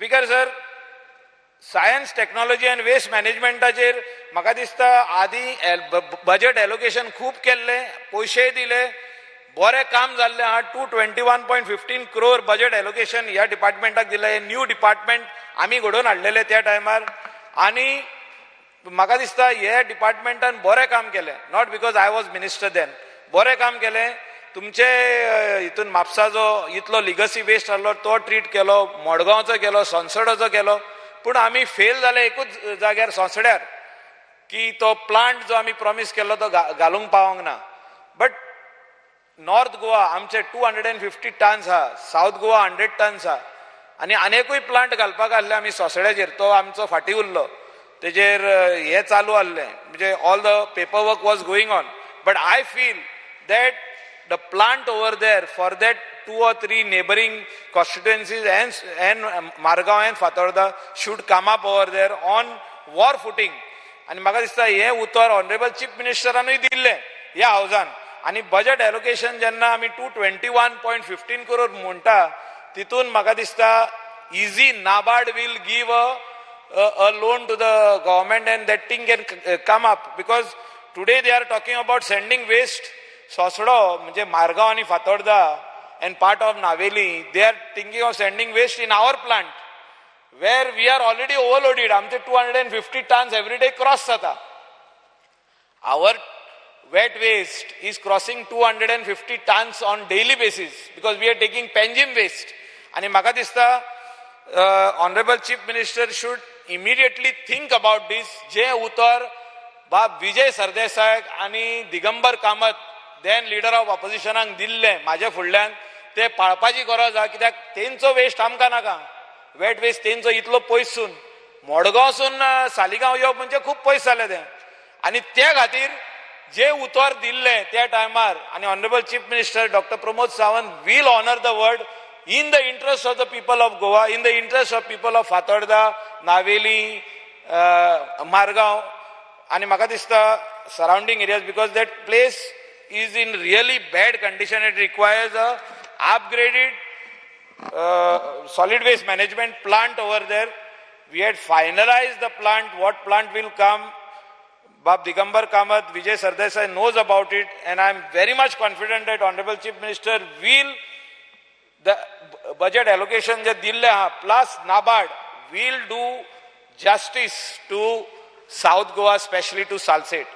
Speaker sir, science, technology and waste मॅनेजमेंटाचेर म्हाका दिसता आदी बजेट एलोकेशन खूब केल्लें, पयशेय दिले, बरें काम जाल्लें आहा. 221.15 crore budget allocation ह्या डिपार्टमेंटाक दिलें. न्यू डिपार्टमेंट आमी घडोवन हाडलेले त्या टायमार आनी म्हाका दिसता हे डिपार्टमेंटान बरें काम केलें, not because I was minister then. बरें काम केलें. तुमचे हितून म्हापसा जो इतलो लिगसी वेस्ट आहलो तो ट्रीट केलो, मडगांवचो केलो, सोनसडोचो केलो, पूण आमी फेल जाले एकूच जाग्यार, सोंसड्यार, की तो प्लांट जो आमी प्रॉमीस केल्लो तो घालूंक पावोंक ना. बट नॉर्थ गोवा आमचे 250 tons आहा, सावथ गोवा 100 टन्स आहा आनी आनिकूय प्लांट घालपाक आहले आमी सोसड्याचेर. तो आमचो फाटीं उरलो. तेजेर हें चालू आहलें, म्हणजे all the paper work was going on, but I feel that the plant over there for that two or three neighbouring constituencies and Margao and Fatorda should come up over there on war footing. आनी म्हाका दिसता हें उतर honourable chief मिनिस्टरानूय दिल्लें ह्या हावजान. आनी budget allocation जेन्ना आमी 221.15 crore म्हणटा, तितून म्हाका दिसता easy NABARD will give a loan to the government and that thing can come up, because today they are talking about sending waste Sosdo, म्हणजे मारगांव आनी Fatorda and part of Navelim. They are thinking of sending waste in our plant where we are already overloaded. आमचे 250 tons every day cross जाता. Our wet waste is crossing 250 tons on daily basis because we are taking Panjim waste. आणि म्हाका दिसता honourable Chief Minister should immediately think about this. जे उतर बाब विजय सरदेसाय आनी Digambar Kamat, then leader of ऑपोजिशनाक दिल्लें म्हाज्या फुडल्यान, ते पाळपाची गरज आहा, कित्याक तेंचो वेस्ट आमकां नाका. वेट वेस्ट तेंचो इतलो पयसून, मडगांवसून सालिगांव येवप म्हणजे खूब पयस जालें तें. आनी त्या खातीर जे उतर दिल्लें त्या टायमार आनी Honourable Chief Minister Doctor Pramod Sawant will honour the word in the interest of the people of Goa, in the interest of people of Fatorda, Navelim, Margao आनी म्हाका दिसता surrounding areas, because that place is in really bad condition. It requires a upgraded solid waste management plant over there. We had finalized the plant, what plant will come. Bab Digambar Kamath, Vijay Sardesai knows about it, and I am very much confident that Honorable Chief Minister will the budget allocation जे दिल्ले आहा plus NABARD will do justice to South Goa, especially to Salcete.